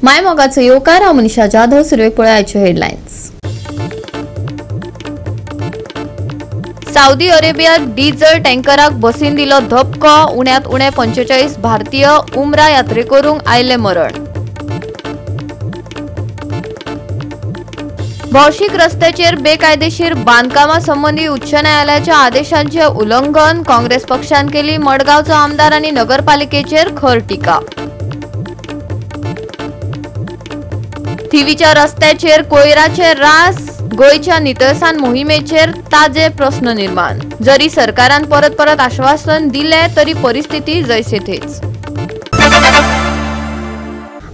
मायमोगाचो येवकार. हांव मनीषा जाधव. सुरवेक पळोवया आयच्यो हेडलायन्स. साउदी अरेबियात डिझल टँकराक बसीन दिलो धपको. उण्यांत उणे 45 भारतीय उमरा यात्रेकरूंक आयले मरण. भौशीक रस्त्याचेर बेकायदेशीर बांदकामा संबंदी उच्च न्यायालयाच्या आदेशांचे उल्लंघन. काँग्रेस पक्षान केली मडगांवचो आमदार आनी नगरपालिकेचेर खर टीका. थिवीच्या रस्त्याचेर कोयराचे रास. गोंयच्या नितळसाण मोहिमेचेर ताजे प्रस्न निर्माण. जरी सरकारान परत परत आश्वासन दिले तरी परिस्थिती जैसे थेच.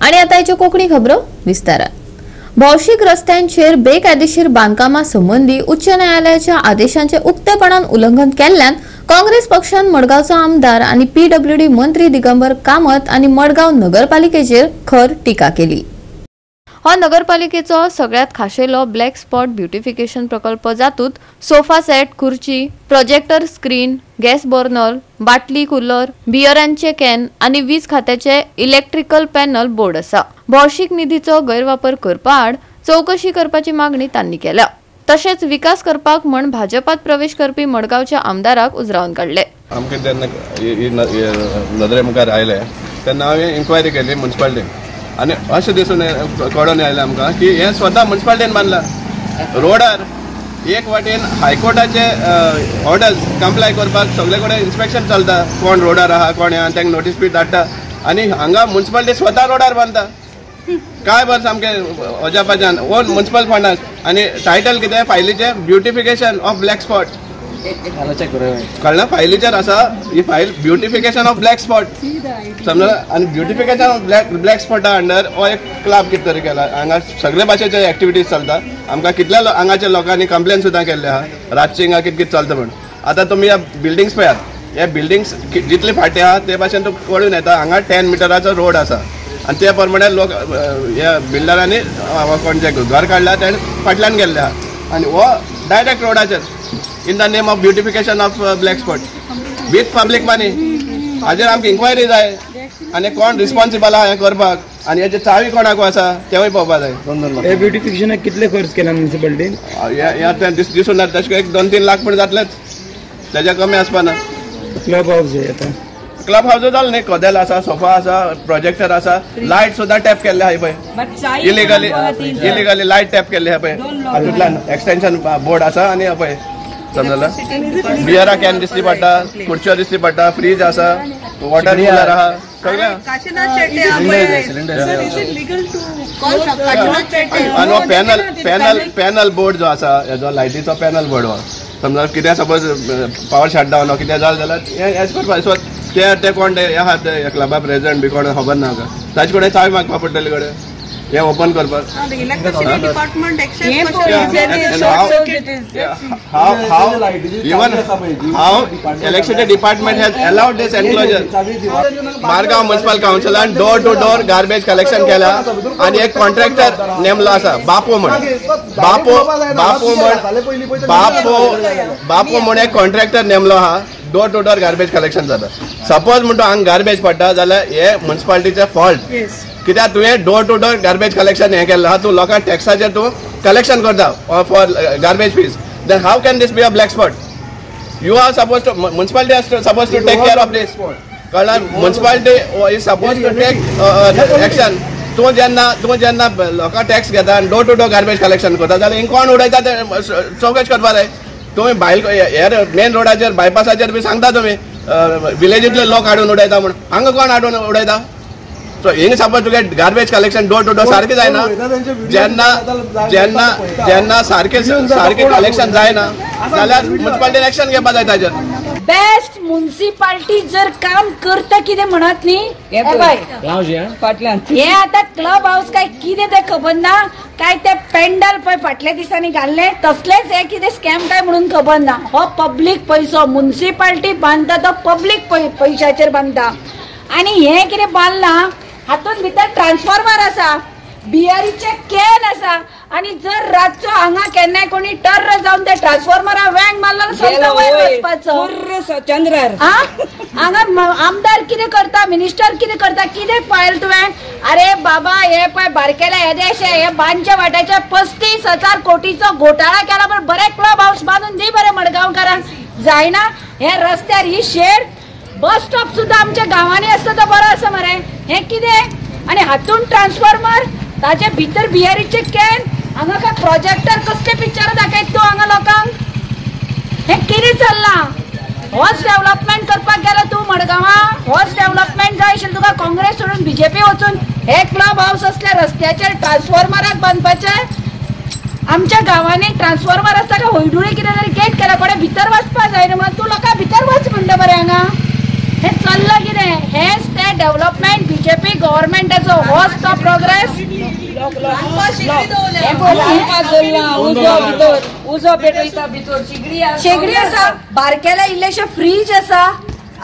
आणि आता ह्यो कोंकणी खबरो विस्तारान. भौशीक रस्त्यांचेर बेकायदेशीर बांदकामा संबंदी उच्च न्यायालयाच्या आदेशांचे उक्तेपणान उल्लंघन केल्ल्यान काँग्रेस पक्षान मडगांवचो आमदार आनी पीडब्ल्यूडी मंत्री दिगंबर कामत आनी मडगांव नगरपालिकेचेर खर टीका केली. हो नगरपालिकेचो सगळ्यात खाशेलो ब्लॅक स्पॉट ब्युटिफिकेशन प्रकल्प, जातूत सोफा सेट, खुर्ची, प्रोजेक्टर स्क्रीन, गॅस बर्नर, बाटली, कूलर, बियरांचे can आनी वीज खात्याचे इलेक्ट्रिकल पॅनल बोर्ड आसा. भौशीक निधीचो गैरवापर करपा आड चवकशी करपाची मागणी तांणी केल्या. तशेंच विकास करपाक म्हण भाजपात प्रवेश करपी मडगांवच्या आमदाराक उजरावन काडले. आमकां जेन्ना नदरे मुखार आयले तेन्ना हांवें इन्क्वायरी केली मुन्सिपालिटीन आनी अशें दिसून कळोन आयलें आमकां की हें स्वता मुन्सिपालिटीन बांदलां. रोडार एक वाटेन हायकोर्टाचे ऑर्डर्स कंप्लाय करपाक सगळे कडेन इन्स्पेक्शन चलता, कोण रोडार आहा कोण आहा तांकां नोटीस बी धाडटा आनी हांगा मुन्सिपालिटी स्वता रोडार बांदता. काय बरें सामकें अजापाच्यान ओन मुन्सिपल फंडाक. आनी टायटल कितें फायलीचें, ब्युटिफिकेशन ऑफ ब्लॅक स्पॉट. कळ्ळें? फायलीचेर आसा ही file, beautification of black spot समजला. आनी ब्युटिफिकेशन ऑफ ब्लॅक स्पॉटा अंडर हो एक क्लब कितें तरी केला. हांगा सगळे भाशेचे एक्टिविटीज चलता. आमकां कितल्या हांगाच्या लोकांनी कंप्लेन सुद्दां केल्ले आहा रातचे हिंगा कितें कितें चलता म्हण. आतां तुमी ह्या बिल्डिंग्स पळयात, हे बिल्डिंग्स जितले फाटीं आहा ते भाशेन तुका कळून येता हांगा 10 मिटराचो रोड आसा आनी ते प्रमाणे लोक ह्या बिल्डरांनी कोण जे घर काडला ते फाटल्यान गेल्ले आहा आनी हो डायरेक्ट रोडाचेर in the name of beautification of black spot with public money. हाजेर आमकां इन्क्वायरी जाय आनी कोण रिस्पॉन्सिबल आहा हें करपाक आनी हेची चावी कोणाक आसा तेवूय पळोवपाक जाय. हे ब्युटिफिकेशनाक कितले खर्च केला मुन्सिपालिटीन? हें दिसून तशें एक 2-3 लाख पण जातलेच, तेज्या कमी आसपा ना. क्लब हावस आतां क्लब हावस जालें न्ही, कदेल आसा, सोफा आसा, प्रोजेक्टर आसा, लायट सुद्दां टॅप केल्ले आहा पळय, इलिगली लायट टॅप केल्ले आहा पळय. हातूंतल्यान एक्सटेंशन बोर्ड आसा आनी पळय समजला बियरा can दिसली पडटा, खुर्च्यो दिसली पडटा, फ्रीज आसा, वॉटर कूलर आहा सगळें. आनी हो पॅनल पॅनल पॅनल बोर्ड जो आसा हेजो लायटीचो पॅनल बोर्ड हो समजा कितें सपोज पावर शटडावन कितें जालें जाल्यार हें एज करपाक. सो ते कोण ते आहा ते क्लबा प्रेजिडेंट बी कोण खबर ना ताचे कडेन चावी मागपा पडटली कडेन हें ओपन करपाक. How electricity department has allowed this enclosure. Margao municipal कावन्सिलान door to door garbage collection केला आनी एक कॉन्ट्रॅक्टर नेमलो आसा बापो म्हण, बापो बापो म्हण बापो बापो म्हण एक कॉन्ट्रॅक्टर नेमलो आहा. Door to door garbage collection जाता. सपोज म्हणटा हांगा गार्बेज पडटा जाल्यार हे मुन्सिपालिटीचें फॉल्ट, कित्याक तुवें door to door garbage collection हें केल्लें आहा. तूं लोकांक टॅक्साचेर तूं कलेक्शन करता for garbage fees, then how can this be a black spot? You are suppose to, municipality are suppose to take care of this. कळ्ळें? Municipality is suppose to take action. तूं जेन्ना तूं जेन्ना लोकांक टॅक्स घेता आनी door to door garbage collection करता जाल्यार हिंग कोण उडयता तें चवकशी करपा जाय. तुमी भायल हेर मेन रोडाचेर बायपासाचेर बी सांगता तुमी विलेजींतले लोक हाडून उडयता म्हूण, हांगा कोण हाडून उडयता? सो हिंग सपोज तुगे garbage collection door to door सारकें जायना, जेन्ना जेन्ना जेन्ना सारकें सारकें कलेक्शन जायना जाल्यार मुन्सिपालिटीन एक्शन घेवपा जाय ताजेर. बेस्ट मुन्सिपालिटी जर काम करता कितें म्हणत न्ही हे आतां क्लब हावस काय कितें तें खबर ना, काय ते पेंडल पळय फाटल्या दिसांनी घाल्ले तसलेच हे कितें स्कॅम काय म्हणून खबर ना. हो पब्लीक पयसो मुन्सिपालिटी बांदता तो पब्लीक पयशाचेर बांदता आनी हे कितें बांदलां हातूंत भितर ट्रान्सफॉर्मर आसा, बियरीचे can आसा आनी जर रातचो हांगा केन्नाय कोणी टर्र जावन ते ट्रान्सफॉर्मरा वेंग मारलो सोमतो वयर वचपाचो चंद्रार. हांगा आमदार कितें करता, मिनिस्टर कितें करता, कितें पळयलें तुवें? अरे बाबा हे पळय बारकेले येदेशे हे बांदच्या वाट्याचे 35,000 कोटीचो घोटाळा केला, पण बरे क्लब हाऊस बांदून दी बरे मडगांवकारांक जायना. हे रस्त्यार ही शेड बस स्टॉप सुद्दां आमच्या गांवांनी आसता तो बरो आसा मरे. हें कितें? आनी हातून ट्रान्सफॉर्मर, ताजे भितर बियरीचे can, हांगा काय प्रोजेक्टर कसले पिक्चर दाखयत तूं हांगा लोकांक? हें कितें चल्लां? होच डेव्हलपमेंट करपाक गेलो तूं मडगांवां? होच डेव्हलपमेंट जाय आशिल्लें तुका? काँग्रेस सोडून बीजेपी वचून हे क्लब हाऊस असल्या रस्त्याचेर ट्रान्सफॉर्मराक बांदपाचें? आमच्या गांवांनी ट्रान्सफॉर्मर आसता काय हळदुळे कितें तरी गेट केला, कोणें भितर वचपाक जायना म्हणून तूं लोकां भितर वच म्हणटा बरें. हांगा हें चल्लां कितें? हेंच तें डेव्हलपमेंट बीजेपी गव्हर्मेंटाचो होच तो प्रोग्रेस. शेगडी आसा, बारकेले इल्लेशे फ्रीज आसा.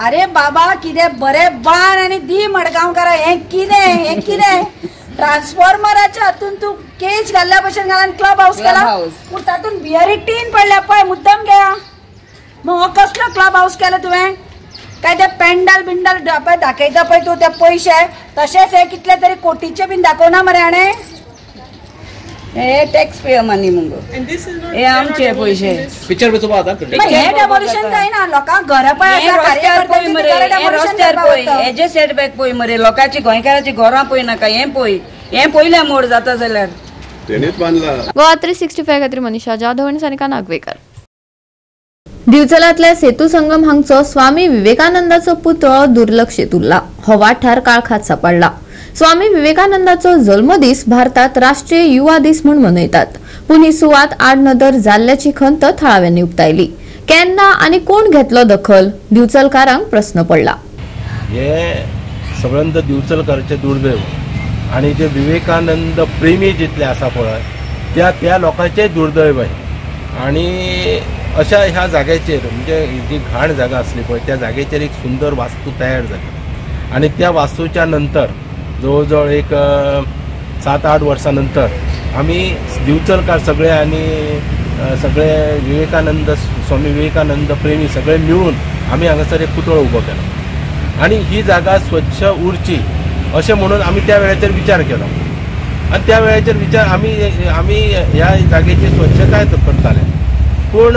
अरे बाबा कितें बरें बांद आनी दी मडगांवकारा. हें कितें? हें कितें? ट्रान्सफॉर्मराच्या हातून तूं केज घाल्ल्या भशेन घाला क्लब हाऊस केला, पूण तातूंत बियरी टीन पडल्या पळय मुद्दम घेया. मग हो कसलो क्लब हाऊस केला तुवें? काय ते पेंडल बिंडल पळय दाखयता पळय तूं ते पयशे, तशेंच हे कितले तरी कोटीचे बीन दाखोवना मरे हाणें. हे टॅक्स पेयर मनी मुगो, हे आमचे पयशे. हे डेमोलिशन जायना, लोकांक घरां पळय आसा, रस्त्यार पळय, हेजे सेटबॅक पळय मरे, लोकांची गोंयकाराची घरां पळय नाका. हें पळय, हें पयलें मोड जाता जाल्यार तेणीच बांदला. गोवा 365 खातीर मनीषा जाधव आनी सानिका नागवेकर. दिवचलांतल्या सेतू संगम हांगचो स्वामी विवेकानंदाचो पुतळो दुर्लक्षित उरला. हो वाठार काळखात सापडला. स्वामी विवेकानंदाचो जल्मदीस भारतात राष्ट्रीय युवा दीस म्हूण मनयतात, पूण ही सुवात आडनदर जाल्ल्याची खंत थळाव्यांनी उक्तायली. केन्ना आनी कोण घेतलो दखल? दिवचलकारांक प्रस्न पडला. हे सगळ्यांत दिवचलकाराचें दुर्दैव आनी जे विवेकानंद प्रेमी जितले आसा पळय त्या त्या लोकांचें दुर्दैव आहे. आनी अशा ह्या जाग्याचेर म्हणजे जी घाण जागा आसली पळय त्या जागेचेर एक सुंदर वास्तू तयार जाली आनी त्या वास्तूच्या नंतर जवळ जवळ एक 7-8 वर्सां नंतर आमी दिवचलकार सगळे आनी सगळे विवेकानंद स्वामी विवेकानंद प्रेमी सगळे मिळून आमी हांगासर एक पुतळो उबो केलो आनी ही जागा स्वच्छ उरची अशें म्हणून आमी त्या वेळाचेर विचार केलो आनी त्या वेळाचेर विचार आमी आमी ह्या जागेची स्वच्छताय करताले. पूण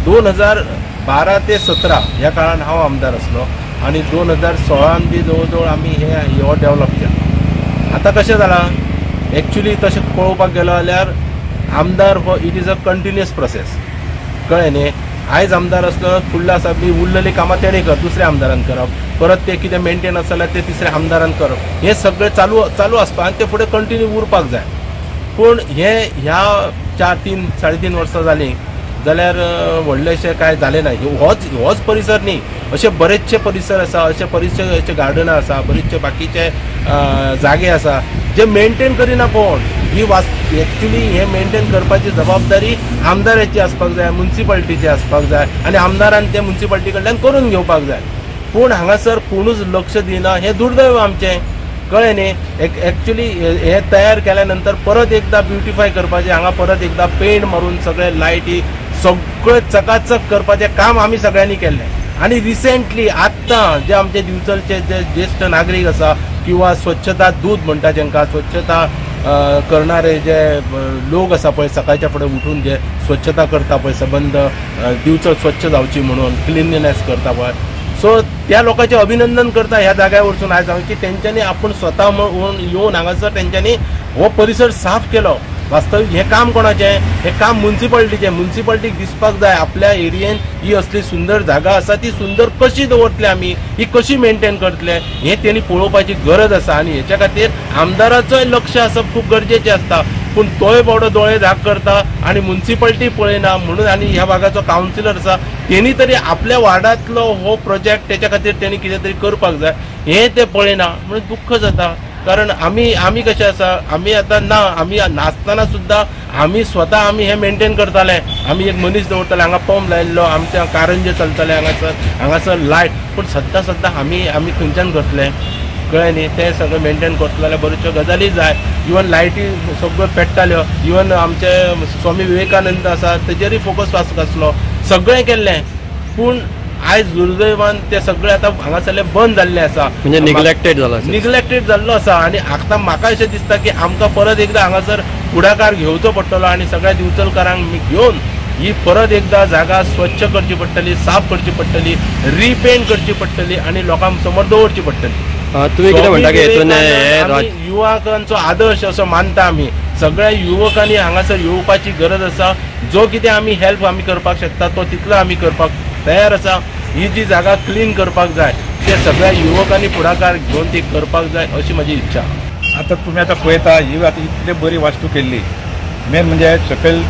2012 ते 17 ह्या काळान हांव आमदार आसलो आनी 2016 बी जवळ जवळ आमी हे हो डेवलप केलो. आतां कशें जालां एक्चुली तशें पळोवपाक गेलो जाल्यार आमदार हो it is a continuous process, कळ्ळें न्ही? आयज आमदार आसलो फुडलो आसा बी उरलेलीं कामां तेणें कर, दुसऱ्या आमदारान करप, परत ते कितें मेंटेन आसा जाल्यार ते तिसऱ्या आमदारान करप, हें सगळें चालू चालू आसपा आनी तें फुडें कंटिन्यू उरपाक जाय. पूण हे ह्या 4-3 3.5 वर्सां जालीं जाल्यार व्हडलेशें कांय जालें ना. होच होच परिसर न्ही, अशे बरेचशे परिसर आसा, अशे बरेचशे गार्डनां आसा, बरेचशे बाकीचे जागे आसा जे मेंटेन करिना कोण. ही वास एक्चुली हे मेंटेन करपाची जबाबदारी आमदाराची आसपाक जाय, मुन्सिपाल्टीची आसपाक जाय आनी आमदारान ते मुन्सिपाल्टी कडल्यान करून घेवपाक जाय. पूण हांगासर कोणूच लक्ष दिना, हें दुर्दैव आमचें, कळ्ळें न्ही? एक्चुली हे तयार केल्या नंतर परत एकदा ब्युटिफाय करपाचें, हांगा परत एकदा पेंट मारून सगळे लायटी सगळें चकाचक करपाचें काम आमी सगळ्यांनी केल्लें. आनी रिसेंटली आत्तां जे आमचे दिवचलचे जे ज्येश्ठ नागरीक आसा किंवा स्वच्छता दूत म्हणटा जेंकां, स्वच्छता करणारे जे लोक आसा पळय सकाळच्या फुडें उठून जे स्वच्छता करता पळय, सबंद दिवचल स्वच्छ जावची म्हणून क्लिनलीनेस करता पळय, सो त्या लोकांचें अभिनंदन करता ह्या जाग्यार वचून आयज हांव की तेंच्यांनी आपूण स्वता म्हणून येवन हांगासर तेंच्यांनी हो परिसर साफ केलो. वास्तवीक हें काम कोणाचें? हें काम मुन्सिपाल्टीचें. मुन्सिपाल्टीक दिसपाक जाय आपल्या एरियेन ही असली सुंदर जागा आसा, ती सुंदर कशी दवरतले आमी, ही कशी मेंटेन करतले, हें तेणी पळोवपाची गरज आसा. आनी हेच्या खातीर आमदाराचोय लक्ष आसप खूब गरजेचें आसता. पूण तोय बावडो दोळे धाक करता आनी मुन्सिपाल्टी पळयना म्हणून, आनी ह्या भागाचो कावन्सिलर आसा तेणी तरी आपल्या वार्डांतलो हो प्रोजेक्ट तेच्या खातीर तेणी कितें तरी करपाक जाय, हें ते पळयना म्हणून दुख्ख जाता. कारण आमी आमी कशें आसा, आमी आतां ना, आमी नासतना सुद्दां आमी स्वता आमी हें मेंटेन करताले. आमी एक मनीस दवरताले, हांगा पंप लायिल्लो, आमच्या कारंजे चलताले हांगासर, हांगासर लायट, पूण सद्दां सद्दां आमी आमी खंयच्यान करतले? कळ्ळें न्ही तें सगळें मेंटेन करतलो जाल्यार बऱ्योचश्यो गजाली जाय. इवन लायटी सगळ्यो पेट्टाल्यो, इवन आमचे स्वामी विवेकानंद आसा तेजेरूय फोकस आसलो, सगळें केल्लें. पूण आयज दुर्दैवान ते सगळे आतां हांगासरलें बंद जाल्लें आसा, म्हणजे निग्लेक्टेड जाला, निग्लेक्टेड जाल्लो आसा. आनी आतां म्हाका अशें दिसता की आमकां परत एकदां हांगासर फुडाकार घेवचो पडटलो आनी सगळ्या दिवचलकारांक घेवन ही परत एकदां जागा स्वच्छ करची पडटली, साफ करची पडटली, रिपेंट करची पडटली आनी लोकां समोर दवरची पडटली. तुमी कितें म्हणटा की हेतून युवकांचो आदर्श असो मानता आमी, सगळ्या युवकांनी हांगासर येवपाची गरज आसा. जो कितें आमी हेल्प आमी करपाक शकता तो तितलो आमी करपाक तयार आसा. ही जी जागा क्लीन करपाक जाय ते सगळ्या युवकांनी फुडाकार घेवन ती करपाक जाय अशी म्हजी इच्छा. आतां तुमी आतां पळयता ही आतां इतली बरी वास्तू केल्ली, मेन म्हणजे सकयल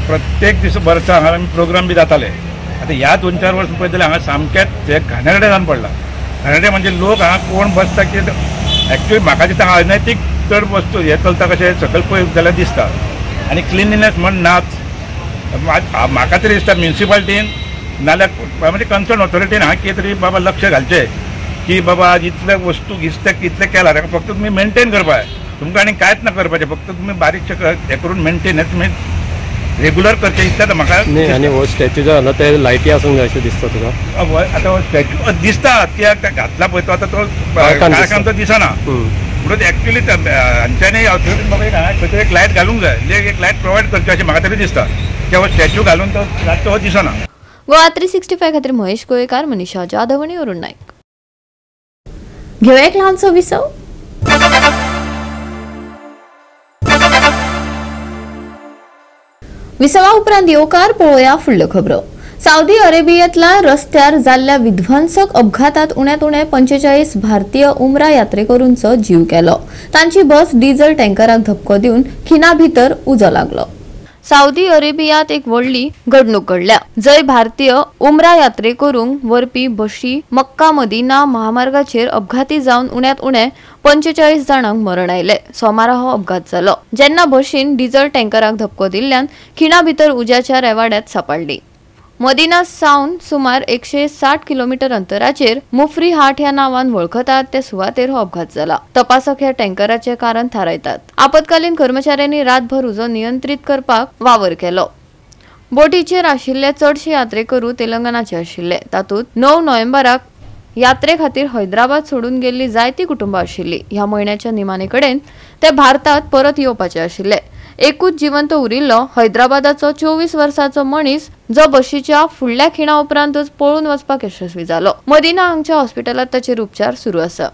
प्रत्येक दीस वर्सा हांगा आमी प्रोग्राम बी जाताले. आतां ह्या 2-4 वर्सां पळयत जाल्यार हांगा सामकेंच हे घाणेरडे जावन पडला. घाणेरडे म्हणजे लोक हांगा कोण बसता की एक्चुअली म्हाका दिसता हांगा अनैतीक चड वस्तू हे चलता कशें सकयल पळयत जाल्यार दिसता. आनी क्लिनलीनेस म्हण नाच. म्हाका तरी दिसता म्युनिसिपालिटीन नाल्यार म्हणजे कन्सर्न ऑथॉरिटीन हांगा कितें तरी बाबा लक्ष घालचें की बाबा इतले वस्तू इतलें केलां ताका फक्त तुमी मेनटेन करपा जाय, तुमकां आनी कांयच ना करपाचें, फक्त तुमी बारीकशें हें करून मेनटेन हें तुमी रेगुलर करचें इतलें म्हाका. आनी हो स्टॅच्यू जो आसा ते लायटी आसूंक जाय अशें दिसता तुका? आतां हो स्टॅच्यू दिसता कित्याक घातला पळय तो आतां तो काळखान तो दिसना, म्हणून एक्चुअली हांच्यांनी ऑथॉरिटीन बाबा एक हांगा खंय तरी एक लायट घालूंक जाय, एक लायट प्रोवायड करची अशें म्हाका तरी दिसता की हो स्टॅच्यू घालून तो रातचो हो दिसना. गोवा 365 खातीर महेश गोवेकार, मनीषा जाधव आनी अरुण नायक. घेवया एक ल्हानसो विसव. विसवा उपरांत येवकार पळोवया फुडल्यो खबरो. सावदी अरेबियांतल्या रस्त्यार जाल्ल्या विध्वंसक अपघातात उण्यांत उणे 45 भारतीय उमरा यात्रेकरूंचो जीव गेलो. तांची बस डिझल टँकराक धपको दिवन खिणा भितर उजो लागलो. सावदी अरेबियात एक व्हडली घडणूक घडल्या, जंय भारतीय उमरा यात्रेकरूंक व्हरपी बशी मक्का मदिना महामार्गाचेर अपघाती जावन उण्यांत उणे 45 जाणांक मरण आयलें. सोमारा हो अपघात जालो जेन्ना बशीन डिझल टँकराक धपको दिल्ल्यान खिणा भितर उज्याच्या रेवाड्यात सापडली. मदिना सावन सुमार 160 किलोमीटर अंतराचेर मुफरी हाट ह्या नांवान वळखतात ते सुवातेर हो अपघात जाला. तपासक ह्या टँकराचें कारण थारायतात. आपत्कालीन कर्मचाऱ्यांनी रातभर उजो नियंत्रीत करपाक वावर केलो. बोटीचेर आशिल्ले चडशे यात्रेकरू तेलंगणाचे आशिल्ले. तातूंत 9 नोव्हेंबराक यात्रे खातीर हैदराबाद सोडून गेल्ली जायती कुटुंबां आशिल्ली. ह्या म्हयन्याच्या निमाणे कडेन ते भारतात परत येवपाचे आशिल्ले. एकूच जिवंत उरिल्लो हैदराबादाचो 24 वर्सांचो मनीस जो बशीच्या फुडल्या खिणा उपरांतच पळून वचपाक यशस्वी जालो. मदिना हांगच्या हॉस्पिटलांत ताचेर उपचार सुरू आसा.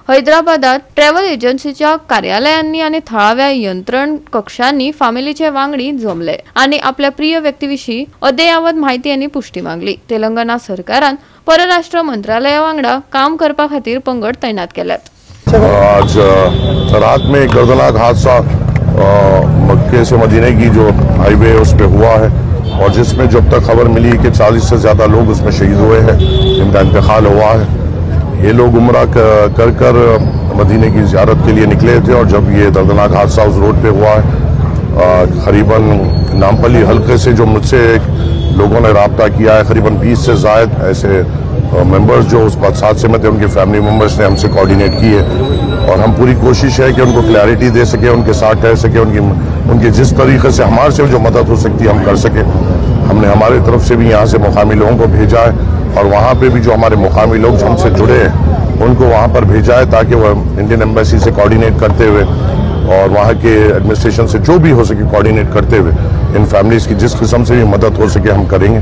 हैदराबादात ट्रॅव्हल एजन्सीच्या कार्यालयांनी आनी थळाव्या यंत्रण कक्षांनी फामिलीचे वांगडी जमले आनी आपल्या प्रिय व्यक्तीविशीं अद्ययावत म्हायती आनी पुष्टी मागली. तेलंगणा सरकारान परराष्ट्र मंत्रालया वांगडा काम करपा खातीर पंगड तैनात केल्यात. आज रात में एक दर्दनाक हादसा मक्के से मदीने की जो हाईवे है उस पर हुआ है और जिसमें जब तक खबर मिली कि 40 से ज़्यादा लोग उसमें शहीद हुए हैं, जिनका इंतकाल हुआ है. ये लोग उम्रा कर कर मदीने की ज़ियारत के लिए निकले थे और जब ये दर्दनाक हादसा उस रोड पे हुआ है, करीबन नामपल्ली हल्के से जो मुझसे लोगों ने रब्ता किया है, करीबन 20 से ज़ायद ऐसे मेंबर्स जो उस हादसे में थे उनके फैमिली मेम्बर्स ने हमसे कोऑर्डिनेट की है और हम पूरी कोशिश है कि उनको क्लैरिटी दे सके, उनके साथ रह सके, उनकी जिस तरीके से हमारे से जो मदद हो सकती है हम कर सकें. हमने हमारे तरफ से भी यहाँ से मुकामी लोगों को भेजा है और वहाँ पे भी जो हमारे मुकामी लोग जो हमसे जुड़े हैं उनको वहाँ पर भेजा है ताकि वह इंडियन एम्बेसी से कोऑर्डिनेट करते हुए और वहाँ के एडमिनिस्ट्रेशन से जो भी हो सके कोऑर्डिनेट करते हुए इन फैमिलीज़ की जिस किस्म से भी मदद हो सके हम करेंगे.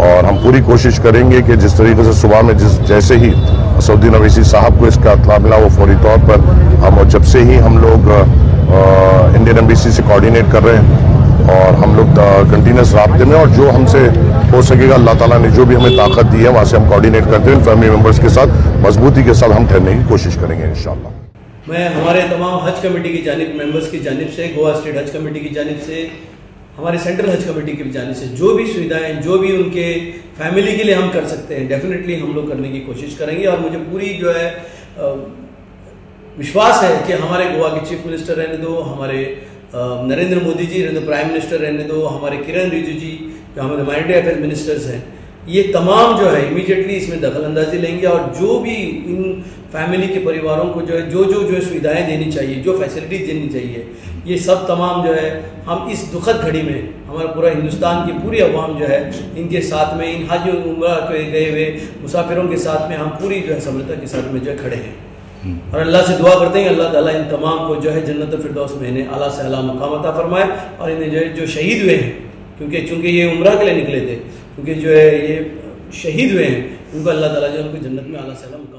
और हम पूरी कोशिश करेंगे कि जिस तरीके से सुबह में जैसे ही असदुद्दीन ओवैसी साहब को इसका इत्तला मिला वो फौरी तौर पर हम और जब से ही हम लोग इंडियन एम्बेसी से कोऑर्डिनेट कर रहे हैं और हम लोग कंटिन्यूस राब्ते में और जो हमसे हो सकेगा अल्लाह ताला ने जो भी हमें ताकत दी है वहाँ से हम कोऑर्डिनेट करते हैं फैमिली मेम्बर्स के साथ मजबूती के साथ हम ठहरने की कोशिश करेंगे इंशाअल्लाह. मैं हमारे तमाम हज कमेटी की जानिब मेंबर्स की जानिब से, गोवा स्टेट हज कमेटी की जानिब से, हमारे सेंट्रल हज कमेटी की जानिब से जो भी सुविधाएं जो भी उनके फैमिली के लिए हम कर सकते हैं डेफिनेटली हम लोग करने की कोशिश करेंगे. और मुझे पूरी जो है विश्वास है कि हमारे गोवा के चीफ मिनिस्टर रहने दो, हमारे नरेंद्र मोदी जी रहने दो, प्राइम मिनिस्टर रहने दो, हमारे किरण रिजिजू जी जो हमारे माइनॉरिटी अफेयर मिनिस्टर्स हैं, ये तमाम जो है इमीडिएटली इसमें दखल अंदाजी लेंगे और जो भी इन फैमिली के परिवारों को जो है जो जो जो है सुविधाएं देनी चाहिए, जो फैसिलिटीज देनी चाहिए, ये सब तमाम जो है हम इस दुखद घड़ी में हमारा पूरा हिंदुस्तान की पूरी अवाम जो है इनके साथ में, इन हज उम्रा के गए हुए मुसाफिरों के साथ में हम पूरी जो है समृद्धता के साथ में जो है खड़े हैं और अल्लाह से दुआ करते हैं अल्लाह ताला इन तमाम को जो है जन्नत फिरदौस में इन्हें आला से आला मुकाम अता फरमाए और इन्हें जो है जो शहीद हुए हैं, क्योंकि चूँकि ये उम्रा के लिए निकले थे, क्योंकि जो है ये शहीद हुए हैं, उनको अल्लाह ताला जो उनको जन्नत में आला से आला मुकाम।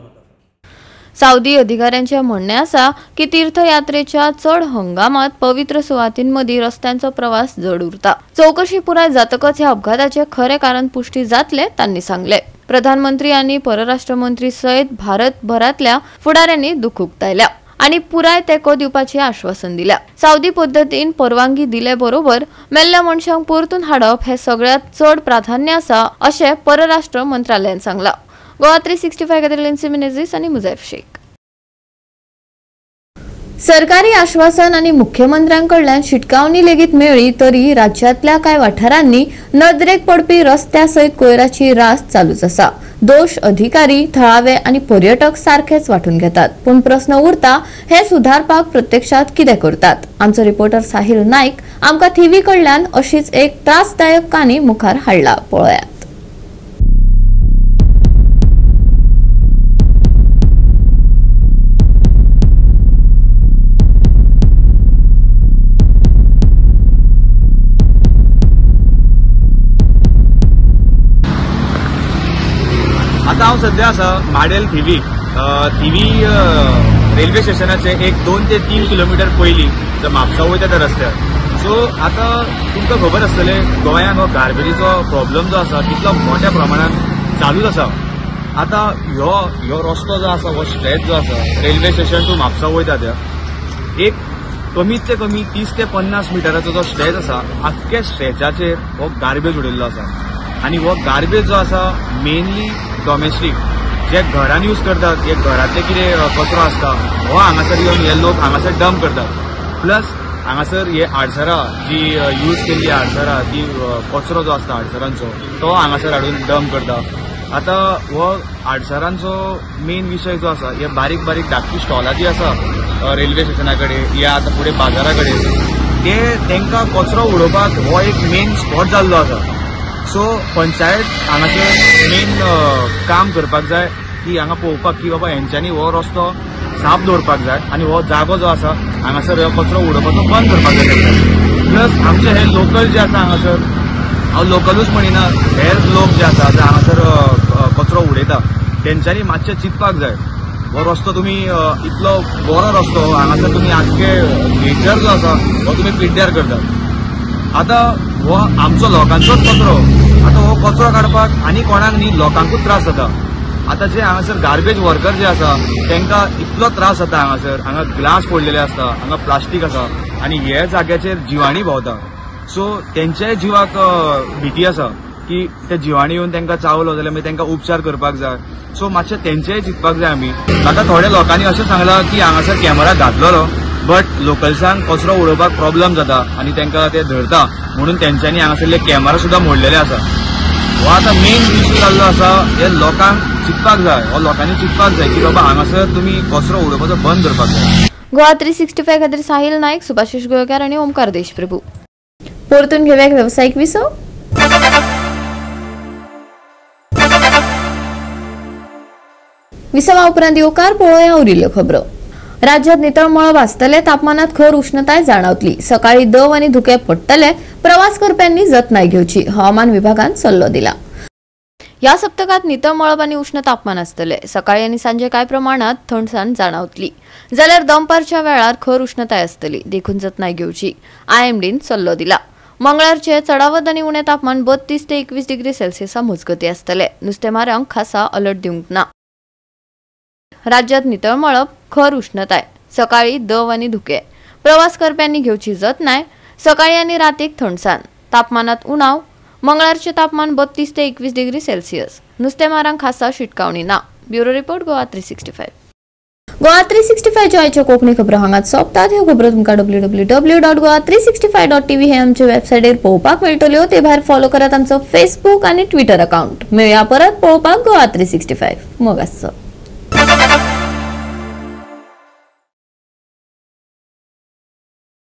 सावदी अधिकाऱ्यांचे म्हणणें आसा की तीर्थयात्रेच्या चड हंगामात पवित्र सुवातींमदीं रस्त्यांचो प्रवास जड उरता. चौकशी पुराय जातकच ह्या अपघाताचें खरें कारण पुष्टी जातलें तांणी सांगलें. प्रधानमंत्री आनी परराष्ट्र मंत्री सयत भारतभरांतल्या फुडाऱ्यांनी दुख उक्तायल्या आनी पुराय तेंको दिवपाचें आश्वासन दिल्या. सावदी पद्दतीन परवानगी दिले बरोबर मेल्ल्या मनशांक परतून हाडप हें सगळ्यांत चड प्राधान्य आसा अशें परराष्ट्र मंत्रालयान सांगलां. गोवा 365 खातीर लिन्सी मिनेझीस आनी मुजैफ शेख. सरकारी आश्वासन आनी मुख्यमंत्र्यांकडल्यान शिटकावणी लेगीत मेळ्ळी तरी राज्यांतल्या कांय वाठारांनी नदरेक पडपी रस्त्या सयत कोयराची रास चालूच आसा. दोश अधिकारी, थळावे आनी पर्यटक सारखेच वांटून घेतात, पूण प्रस्न उरता हे सुधारपाक प्रत्यक्षात कितें करतात? आमचो रिपोर्टर साहिल नायक आमकां थिवी कडल्यान अशीच एक त्रासदायक काणी मुखार हाडला, पळयात. आतां हांव सद्या आसा माडेल थिवी. थिवी रेल्वे स्टेशनाचे एक 2 ते 3 किलोमिटर पयलीं जो म्हापसा वयता त्या रस्त्यार. सो आतां तुमकां खबर आसतलें गोंयांत हो गार्बेजीचो प्रॉब्लम जो आसा तितलो मोठ्या प्रमाणान चालूच आसा. आतां ह्यो रस्तो जो आसा हो स्ट्रेच जो आसा रेल्वे स्टेशन टू म्हापसा वयता त्या एक कमीत ते कमी 30 ते 50 मिटराचो जो स्ट्रेच आसा आख्ख्या स्ट्रेचाचेर हो गार्बेज उडयल्लो आसा आनी हो गार्बेज जो आसा मेनली डॉमेस्टीक जे घरान यूज करतात, जे घरांतले कितें कचरो आसता हो हांगासर येवन हे लोक हांगासर डंप करतात. प्लस हांगासर हे आडसरां जी यूज केल्ली आडसरां ती कचरो जो आसता आडसरांचो तो हांगासर हाडून डंप करता. आतां हो आडसरांचो मेन विशय जो आसा हे बारीक बारीक धाकटी स्टॉलां जी आसा रेल्वे स्टेशना कडेन या आतां फुडें बाजारा कडेन ते तांकां कचरो उडोवपाक हो एक मेन स्पॉट जाल्लो आसा. सो पंचायत हांगासर मेन काम करपाक जाय की हांगा पळोवपाक की बाबा हेंच्यांनी हो रस्तो साफ दवरपाक जाय आनी हो जागो जो आसा हांगासर हो कचरो उडोवपाचो बंद करपाक जाय. प्लस आमचे हे लोकल जे आसा हांगासर, हांव लोकलूच म्हणिना, हेर लोक जे आसा जे हांगासर कचरो उडयता तेंच्यांनी मातशें चिंतपाक जाय. हो रस्तो तुमी इतलो बरो रस्तो हांगासर तुमी आख्खे नेचर जो आसा हो तुमी पिड्ड्यार करतात. आतां हो आमचो लोकांचोच कचरो, आतां हो कचरो काडपाक आनी कोणाक न्ही लोकांकूच त्रास जाता. आतां जे हांगासर गार्बेज वर्कर जे आसा तांकां इतलो त्रास जाता हांगासर, हांगा ग्लास पडलेले आसता, हांगा प्लास्टीक आसा आनी हे जाग्याचेर जिवाणी भोंवता. सो तेंच्याय जिवाक भीती आसा की ते जिवाणी येवन तांकां चावलो जाल्यार मागीर तांकां उपचार करपाक जाय. सो मातशें तेंचेय चिंतपाक जाय आमी. म्हाका थोड्या लोकांनी अशें सांगलां की हांगासर कॅमेरा घातलेलो बट लोकल्सांक कचरो उडोवपाक प्रॉब्लम जाता आनी तांकां ते धरता म्हणून तेंच्यांनी हांगासरले कॅमेरा सुद्दां मोडलेले आसा. हो आतां मेन इश्यू जाल्लो आसा हे लोकांक चिंतपाक जाय, हो लोकांनी चिंतपाक जाय की बाबा हांगासर तुमी कचरो उडोवपाचो बंद करपाक जाय. गोवा 365 खातीर साहिल नायक, सुभाषिश गोयकार आनी ओमकार देशप्रभू. परतून घेवया एक वेवसायीक विसव. विसवा उपरांत येवकार पळोवया उरिल्ल्यो खबरो. राज्यात नितळ मळब आसतले, तापमानात खर उष्णताय जाणवतली. सकाळी दव आनी धुके पडटले, प्रवास करप्यांनी जतनाय घेवची, हवामान विभागान सल्लो दिला. ह्या सप्तकात नितळ मळब आनी उष्ण तापमान आसतले. सकाळी आनी सांजे कांय प्रमाणात थंडसाण जाणवतली, जाल्यार दनपारच्या वेळार खर उष्णताय आसतली, देखून जतनाय घेवची, आयएमडीन सल्लो दिला. मंगळारचे चडावत आनी उणें तापमान 32 ते 21 डिग्री सेल्सियसा मजगतीं आसतले. नुस्तेमाऱ्यांक खासा अलर्ट दिवंक ना. राज्यात नितळ मळब, खर उष्णताय, सकाळी दव आनी धुके, प्रवास करप्यांनी घेवची जतनाय, सकाळी आनी रातीक थंडसाण, तापमानात उणाव. मंगळारचे तापमान 32 ते 21 डिग्री सेल्सियस. नुस्तेमारांक खासा शिटकावणी ना. Bureau report, Goa 365. Goa 365 आयच्यो कोंकणी खबरो हांगाच सोंपतात. ह्यो खबरो तुमकां www.goa365.tv हे आमचे वेबसायटीर पळोवपाक मेळटल्यो. ते भायर फॉलो करात आमचो फेसबूक आनी ट्विटर अकाउंट. मेळया परत पळोवपाक गोवा 365. मोग आसचो.